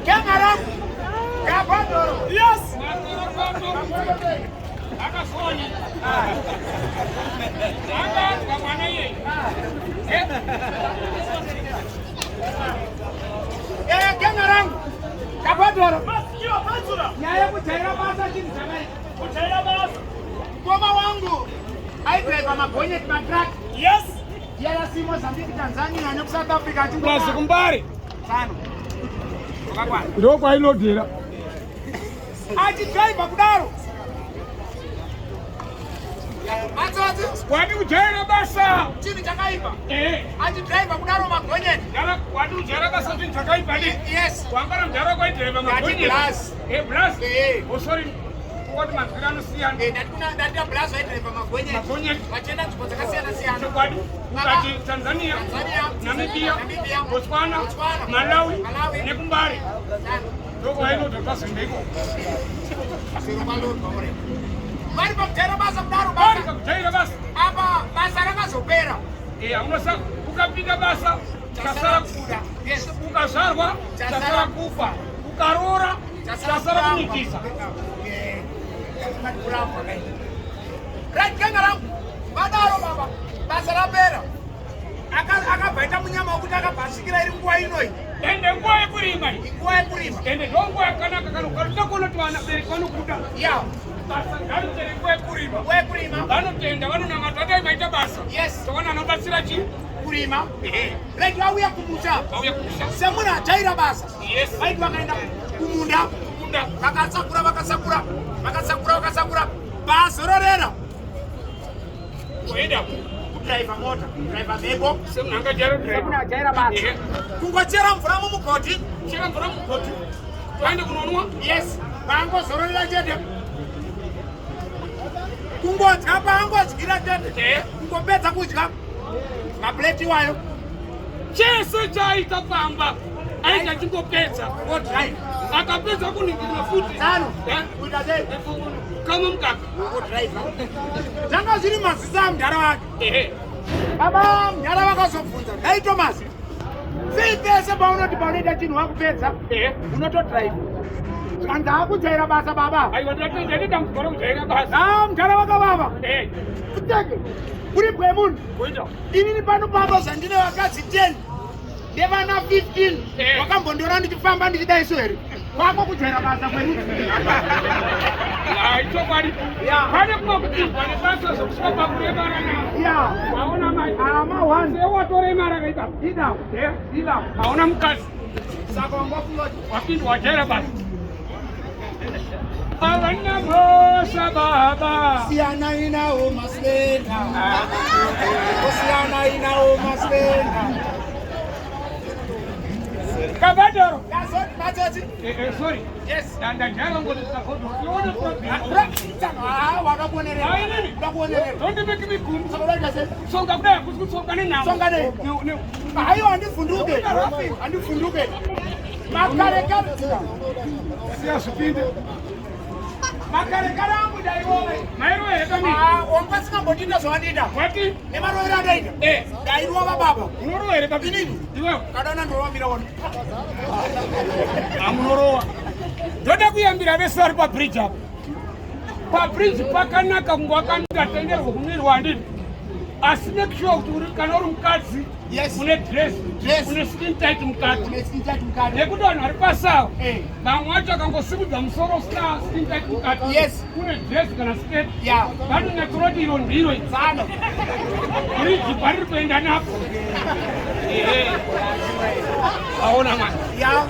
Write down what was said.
Genga rangu. Kabhodhoro. Yes. Akazoni. Anga mwana iyeye. Eh, genga rangu. Kabhodhoro. Masikiwa panzura. Nyaya yekujaira basa chinhu chakaipa. Kujaira basa. Mukoma wangu aidriva magonyeti matruck. Yes. DRC, Mozambique, Tanzania nekuSouth Africa Plus achingoma kumbare tsano. Wakakwana. ndokwainodhera. Achidriva kudaro. Matsotsi, Wadi kujaira basa. chinhu chakaipa. Eh, Achidriva kudaro magonyeti. ndara wadi kujaira basa chinhu chakaipa ne. Yes. Wangara mudhara kwaidhireva Ndati magonyeti. blaz. Eh, blaz. Eh. Oh sorry. Wati mazwiro anosiyana. Eh, ndati kuna ndati blaz aidriva magonyeti. Magonyeti. Vachienda nzvimbo dzakasiyana siyana. Chokwadi. Ukati Tanzania, Tanzania, Namibia, Namibia, Botswana, Botswana, Malawi, Malawi. nekumbare. Tsano. Ndokwainodhera basa ndiko. Sero kwalorwa ore. Vari pakujaira basa kudaro Bari basa. kakujaira basa. Apa basa rakazopera. Eh, unosa ukapinda basa chasara kubuda. Yes. Ukazvarwa chasara kufa, ukaroora chasara kunyikisa. Right, genga rangu. Vadaro baba. Basa rapera. Akabva aita munyama wekuti akabva asvikira iri nguva inoi. Ende nguva yekurima iyi. Nguva yekurima. Ende ndo nguva yakanaka kana ukaruda kuona kuti vana bereki vanokuda. Basa ngaritere nguva yekurima. Nguva yekurima. Vanotenda vanonamata dai maita basa. Yes. Toona anobatsira chii? Kurima. Right, vauya kumusha. Vauya kumusha. Semunhu ajaira basa. Yes. Vaiti vakaenda kumunda. Kumunda. Vakasakura, vakasakura. Vakasakura, vakasakura. Pazororera. Kuenda. Kudhiraivha mota, kudhiraivha mhepo. Semunhu angajaira kudhiraivha. Semunhu ajaira basa. Ehe. Kungochera mvura mumugodhi. Chera mvura mumugodhi. Vaende kunonwa. Yes. Paangozororera chete. Kungodya paangodyira chete. Eh. Kungopedza kudya. Mapleti iwayo. Chese chaaita pamba aita achingopedza. Odrive. Akapedza kuningirira futi. Tsano. Eh? Kuita sei? Kama mukaka. Odrive. Zvanga zviri mazisa amudhara wake. Ehe. Baba mudhara vakazobvunza. Dai Thomas. Sei pese paunoti paunoita chinhu wakupedza Ehe. unotodrive. Zvikanzi akujaira basa baba. Aiwa ndine dambudziko rekujaira basa. Ah, mudhara wakavava. Eh. Kutenge. Uri bwe munhu. Kuita. Inini pano pamba zvandine vakadzi 10 nevana 15 Eh. wakambondiona ndichifamba ndichidai so here kwako kujaira basa kwedu. Hai chokwadi. Yeah. Pane kumwe kupindwa nebasa zvokusvika pakuremara nako. Ya. Waona mai. Ama one. Sewatoremara kaita. Ida. Eh. Ida. Hauna mukadzi. Saka wangofunga kuti Wapindwa wajaira basa. Havana mhosva baba. Siyanai nawo maslender. Siyanai nawo maslender. Kabadoro. Yazoti matsotsi. Eh, eh, sorry. Yes. Ndajaira ngoti kabodoro. Iona problem. Ah, wakakuonerera. Hai nini? Udakuonerera. Don't make me gum. Saka udaita sei? Tsonga kudai hakusi kutsonga nenhamo. Tsonga nei? Haiwa, handivhunduke. Handivhunduke. Makarekare. Siya zvipinde. Makarekare angu ndaiona. Mairo here kami? Ah, wanga usingambondiita zvawandiita. Wati? Nemarovero andaita. Eh. Ndairova baba. Unorova here papi? Inini? Iwewe. Kadana ndorova ona. Amunorowa. Ndoda kuyambira vese vari pabridge apo. Pabridge pakanaka kunge wakangatenderwa kumirwa handini. Asi make sure kuti uri kana uri mukadzi Yes. une dress, Dress. une skin tight mukati. Une skin tight mukati. Nekuti vanhu vari pasawo Eh. vamwe vacho akangosimudza musoro usina skin tight mukati. Yes. Une dress kana skirt. Yeah. Vanonyatsoroti iro ndiro iri. Tsano. Bridge pariri kuenda napo. Ehe. Aona mwana. Yeah.